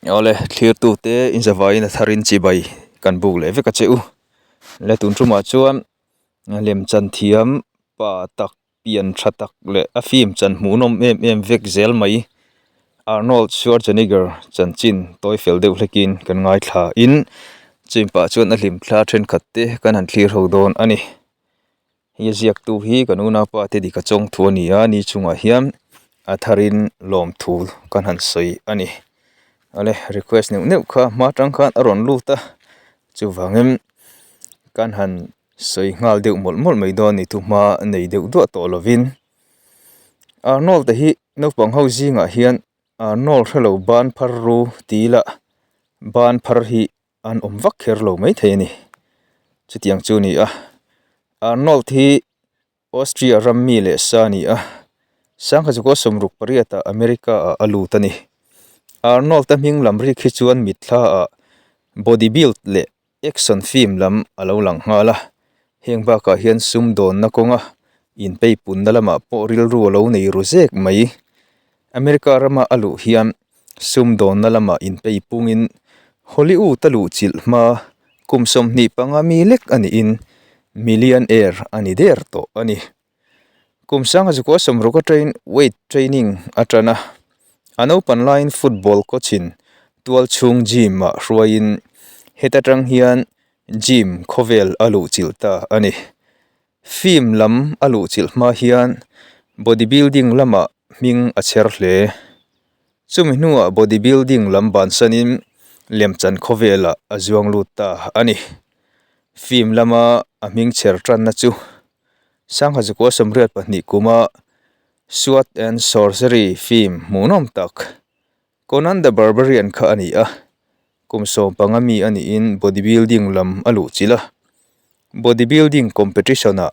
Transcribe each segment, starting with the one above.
Awle thlirtute inzavaiin a tharin chibai kan buk leh vek a che u. Le tun tumah chuan lemchan thiam pa tak pian tha tak leh a film chan hmuhnawm em em vek zel mai Arnold Schwarzenegger chanchin tawi fel deuh hlekin kan ngaithla in chumi pah chuan a hlim thla thenkhat te kan han thlir ho dawn a ni. Hei a ziaktu hi kan unaupa te dik a chawng thu a ni a ni chungah hian a tharin lawmthu kan han sawi a ni. Awle request neuh neuh kha hma tang khan a rawn lut a chuvangin kan han sawi nghal deuh mawlh mawlh mai dawn a ni thuhma nei deuh duah tawh lovin Arnold te hi naupang ho zingah hian Arnold hrelo ban phar ru ti ila ban phar hi an awm vak kher lo maithei a ni chutiang chu a ni a Arnold hi Austria ram mi leh sa a ni a sangha chukua sawmruk pariat ah America ah a lut a ni Arnold a hming lam rik hi chuan mitthla ah body build leh action film lam a lo lang nghal a heng bakah hian sumdawnna kawnga inpeipunna lamah pawh rilru a lo nei ru zek mai America rama a luh hian Sumdawnna lamah inpei pungin Hollywood a luhchilh hma kum 25 mi lek a niin millionaire a ni der tawh a ni. Kum sangha zakua 60 atangin weight training a tan a, a naupan laiin football coach-in tualchhung gym-ah hruaiin heta tang hian gym khawvel a luhchilh ta a ni. Film lam a luhchilh hma hian bodybuilding lamah hming a chher hle. Chumi hnuah body building lam bansanin lemchan khawvelah a zuang lut ta a ni. Film lama a hming chher tanna chu Sangha Zakua 82 kuma Sword and Sorcery film hmuhnawm tak Conan the Barbarian kha a ni a, kum 15 mi a niin body building lam a luhchilh a. Body building competition-ah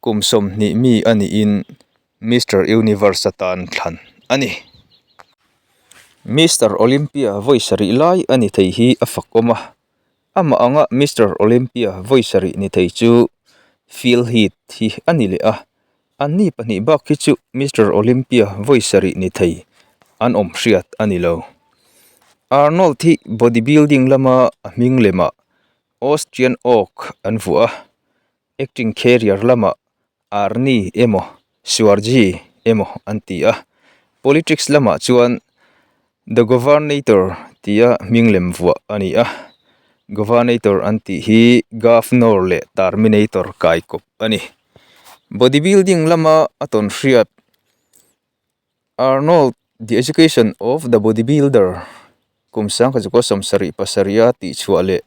kum 20 mi a niin Mister Universe atan thlan a ni. Mister Olympia vawi sarih lai a ni thei hi a fakawm a, amah anga Mister Olympia vawi sarih ni thei chu Phil Heath hi a ni leh a, anni pahnih bak hi chu Mister Olympia vawi sarih ni thei an awm hriat a ni lo. Arnold hi bodybuilding lama a hming lemah Austrian Oak an vuah a, Acting career lamah Arnie emaw Schwarzi emaw an ti a, politics lamah chuan The Governator tia hming lem vuah a ni a, Governator an tih hi Governor leh Terminator kai kawp a ni. Bodybuilding lama a tawn hriat Arnold, The Education of the Bodybuilder, kum 1977 a tihchhuah leh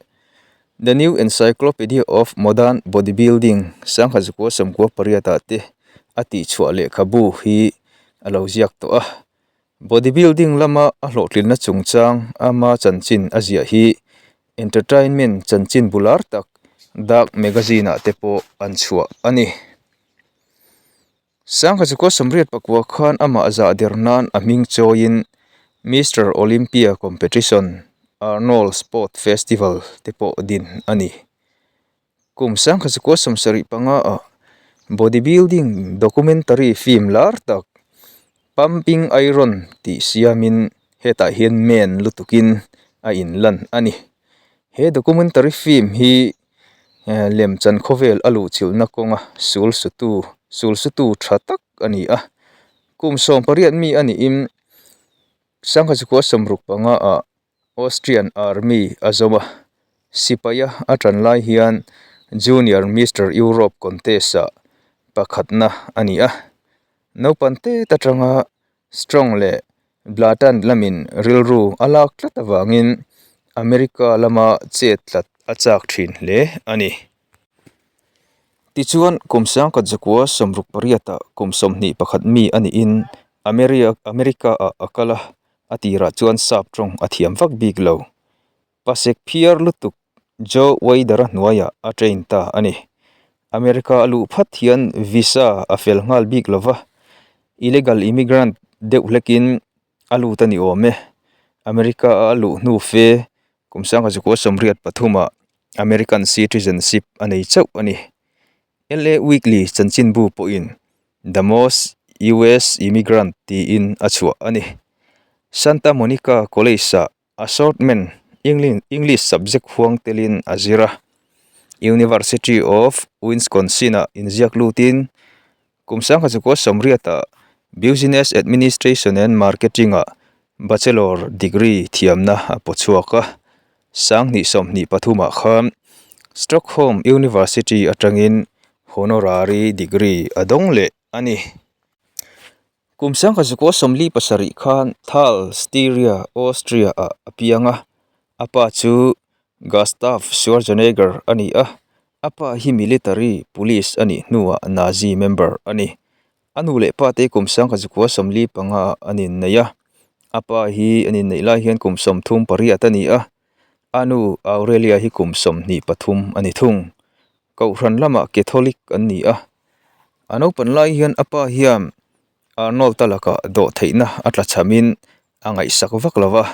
The New Encyclopedia of Modern Bodybuilding, 1998 ah te a tihchhuah lehkhabu hi a lo ziak tawh a. Bodybuilding lama a hlawhtlinna chungchang ama chanchin a ziah hi entertainment chanchin bular tak Dark Magazine ah te pawh an chhuah a ni. Sangha chukua 84 khan amah zah der nan a hming chawiin Mister Olympia Competition, Arnold Sport Festival te pawh din a ni. Kum 1975 ah bodybuilding documentary film lar tak Pumping Iron tih siamin hetah hian men lutukin a inlan a ni. He documentary film hi Lemchan khawvel a luhchilhna kawnga sul sutu sul sutu tha tak a ni a kum 18 mi a niin sangha chukua 65 ah Austrian army a zawm a sipaia a tan lai hian junior Mister Europe contest ah pakhatna a ni a naupang tet atanga Strong leh Blatant lamin rilru a lak tlat avangin America lama chet tlat a chak thin hle a ni. Tichuan, kum 1968 ah kum 21 mi a niin America ah a kal a, a tirah chuan sap tawng a thiam vak bik lo. Pasek phiar lutuk Joe Weider-a hnuaiah a train ta a ni. America a luh phat hian visa a fel nghal bik lo va, illegal immigrant deuh hlekin a lut a ni awm e. America a luh hnu fe kum 1983 ah American citizenship a nei chauh a ni. LA Weekly chanchinbu pawhin The Most US Immigrant tiin a chhuah a ni. Santa Monica College-ah. Assortment, English subject huang telin a zir a. University of Wisconsin-ah inziak lutin kum sangkhat zakua sawmriatah Business Administration and Marketing-ah Bachelor degree thiamna a paw chhuak a. Sanghnih 23ah khan Stockholm University atangin Honorary degree a dawng leh a ni. Kum 1947 khan Thal, Styria, Austria-ah a piang a. A pa chu Gustav Schwarzenegger a ni a, a pa hi military police a nih hnuah Nazi member a ni. A nu leh pa te kum 1945 ah an inneih a, a pa hi an inneih lai hian kum 38 a ni a, a nu Aurelia hi kum 23 a ni thung. Kohhran lamah Catholic an ni a, a naupan lai hian a pa hian Arnold-a lakah dawh theihna a tla chhamin a ngaihsak vak lo va,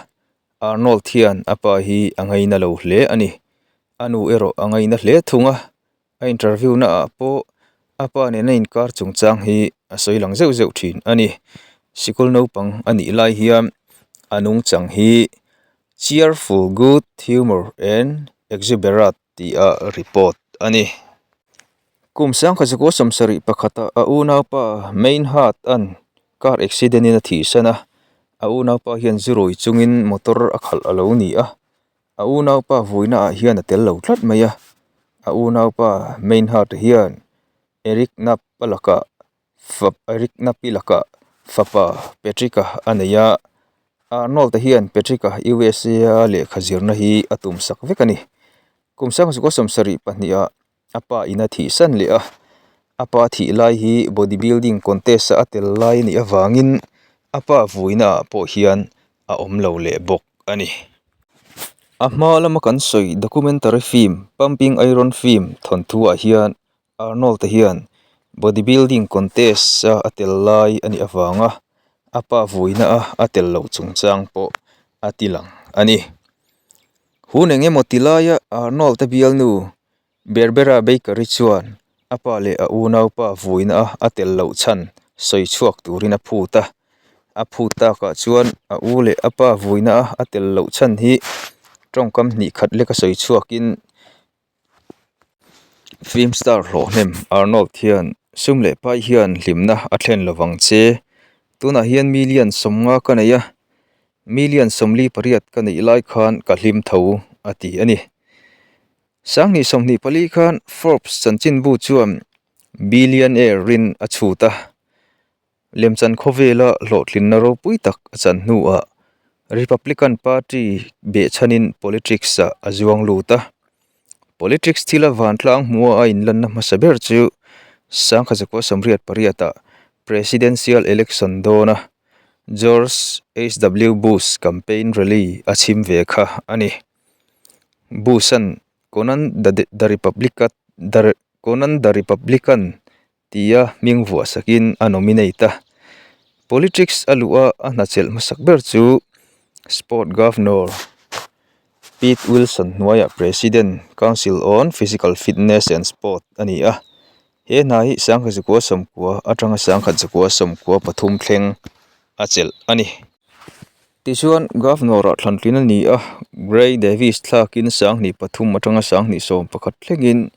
Arnold hian a pa hi a ngaina lo hle a ni. A nu erawh a ngaina hle thung a, a interview naah pawh a pa nena inkar chungchang hi a sawi lang zeuh zeuh thin a ni. Sikul naupang a nih lai hian a nungchang hi cheerful, good humour and exuberant tih a report a ni. Kum 1971 a a unaupa Meinhard an car accident in a thihsan a, a unaupa hian zu rawi chungin motor a khalh a lo ni a, a unaupa vuina ah hian a tel lo tlat mai a, a unaupa Meinhard hian Eric Knapp a lakah Eric Knapp-i lakah fapa Patrick-a a nei a, Arnold-a hian Patrick-a USA a lehkha zirna hi a tum sak vek a ni. Kum 1972 ah a pa in a thihsan leh a, a pa thih lai hi body building contest a a tel lai a nih avangin a pa vuina ah pawh hian a awm lo leh bawk a ni. A hma lama kan sawi documentary film Pumping Iron film thawnthu ah hian Arnold a hian body building contest a a tel lai a nih avanga a pa vuina a a tel loh chungchang pawh a ti lang a ni. Hun eng emaw ti laia Arnold a bialnu Berbera Bakery chuan a pa leh a unaupa vuina a a tel loh chhan sawi chhuak turin a phut a. A phut takah chuan a u leh a pa vuina a a tel loh chhan hi tawngkam hnih khat leka sawi chhuakin Film star hlawhhnem Arnold hian sum leh pai hian hlimna a thlen lovang che. Tunah hian million sawmnga ka nei a, million 48 ka neih lai khan ka hlim tho a ti a ni. 2024 khan Forbes chanchinbu chuan billionaire rin a chhut a. Lemchan khawvela hlawhtlinna ropui tak a chan hnuah Republican Party behchhanin politics-ah a zuang lut a. Politics thila vantlang hmua a inlanna hmasa ber chu 1988-ah Presidential Election dawna George HW Bush campaign rally a chhim ve kha a ni. Bush-a'n Conan the Conan the Republican tia hming vuah sakin a nominate a. Politics a luh a a hna chelh hmasak ber chu Sport Governor Pete Wilson hnuaiah President Council on Physical Fitness and Sport a ni a. He hna hi 1990 atanga 1993 thleng a chelh a ni. Tichuan Governor-ah thlantlin a ni a, Gray Davis thlakin 2003 atanga 2011 thlengin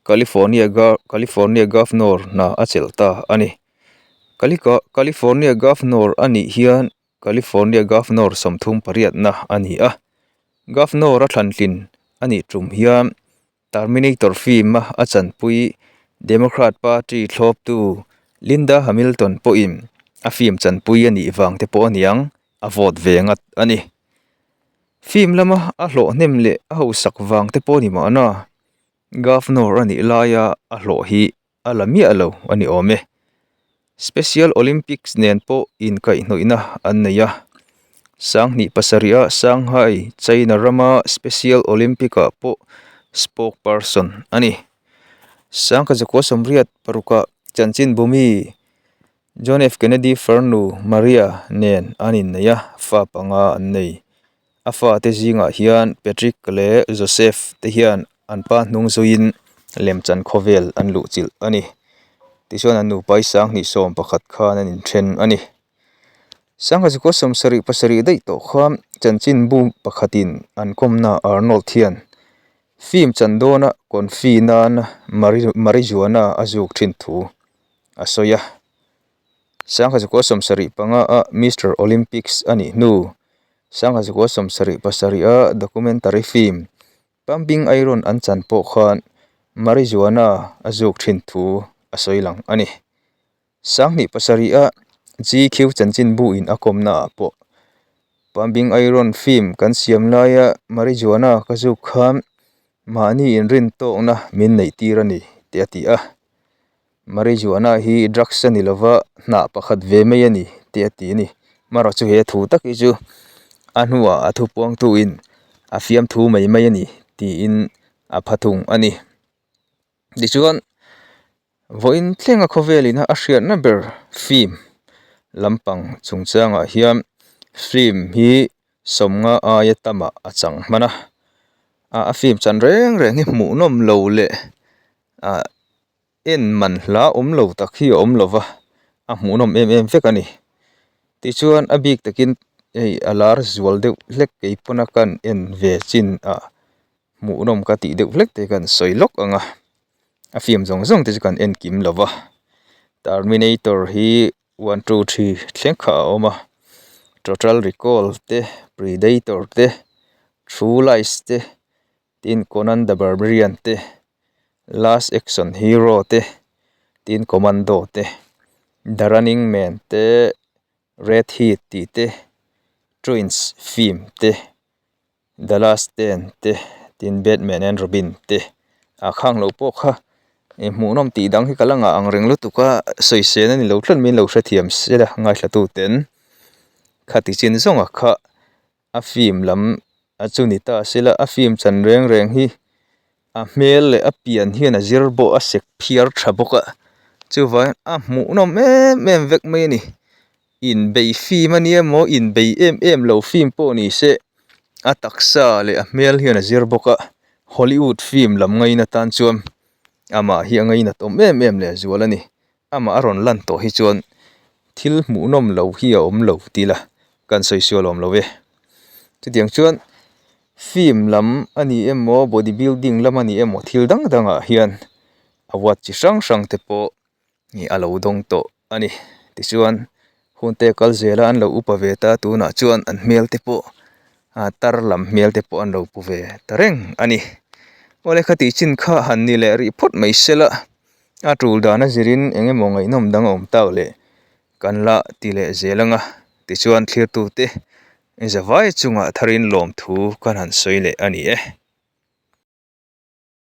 California California Governor hna a chelh ta a ni. California Governor a nih hian California Governor 38na a ni a. Governor a thlantlin a nih tum hian Terminator film a a chanpui Democrat Party thlawptu Linda Hamilton pawhin a film chanpui a nih vang te pawh a niang a vote ve ngat a ni. Film lama a hlawh hnem leh a hausak vang te pawh a ni mahna Governor a nih laia a hlawh hi a la miah lo a ni awm e. Special Olympics nen pawh inkaihhnawihna an nei a. 2007 a Shanghai, China rama Special Olympic-ah pawh spokesperson a ni. 1986 chanchinbumi John F Kennedy farnu Maria nen an innei a, fa panga an nei. A fate zingah hian Patrick leh Joseph te hian an pa hnung zuiin lemchan khawvel an luhchilh a ni. Tichuan an nupa i 2011 khan an inthen a ni. Sangha zikua 77 daih tawh kha chanchinbu pakhatin an kawmna Arnold hian film chan dawna confi nana marijuana a zuk thin thu a sawi a. 1975 a Mister Olympics a nih hnu 1977 a documentary film Pumping Iron an chan pawh khan marijuana a zuk thin thu a sawi lang a ni. 2007 a GQ chanchinbu in a kawmna ah pawh Pumping Iron film kan siam laia marijuana ka zuk khan mahni inrin tawkna min neih tir a ni tih a ti a. Marijuana hi drugs a ni lova hnah pakhat ve mai a ni tih a ti a ni. Marawh chu he thu tak hi chu a hnuah a thupuangtu in a fiamthu mai mai a ni tiin a pha thung a ni. Tichuan Vawiin thlenga khawvelina a hriatna ber film lampang chungchangah hian film hi 50 aia tamah a chang hman a, a film chan reng reng hi hmuhnawm lo leh ah en man hla awm lo tak hi a awm lo va, a hmuhnawm em em vek a ni. Tichuan a bik takin hei a lar zual deuh hlek keipawna kan en ve chin ah hmuhnawm ka tih deuh hlek te kan sawi lawk ang a a film zawng zawng te chu kan en kim lo va terminator hi one two three thleng kha a awm a total recall te predator te true lies te tin conan the barbarian te last action hero te tin commando te the running man te red heat tih te twins film te. The Last Stand te tin Batman and Robin te a khang loh pawh kha ih hmuhnawm tih dang hi ka la ngah ang reng lutuk a sawisel a ni lo tlat min lo hrethiam se la ngaithla tu ten khati chin zawng a kha a film lam a chu ni ta se la a film chan reng reng hi a hmel leh a pian hian a zir bawh a sek phiar tha bawk a chuvangin a hmuhnawm em em vek mai a ni. Inbei film a nia maw inbei em em lo film pawh ni se a taksa leh a hmel hian a zir bawk a Hollywood film lam ngaina tan chuan amah hi a ngainat awm em em leh zual a ni amah a rawn lan tawh hi chuan thil hmuhnawm lo hi a awm lo tih la kan sawi sual awm lo e chutiang chuan film lam a ni emaw body building lam a ni emaw thil dang dang ah hian award chi hrang hrang te pawh. ih a lo dawng tawh a ni tichuan hun te kal zel a an lo upa ve ta tunah chuan an hmel te pawh ah tar lam hmel te pawh an lo pu ve ta reng a ni awle khati chin kha han ni leh rih phawt mai sela a tul dan a zirin eng emaw ngaihnawm dang a awm tak leh kan la ti leh zel ang a tichuan thlir tute zavai chungah tharin lawmthu kan han sawi leh a ni e.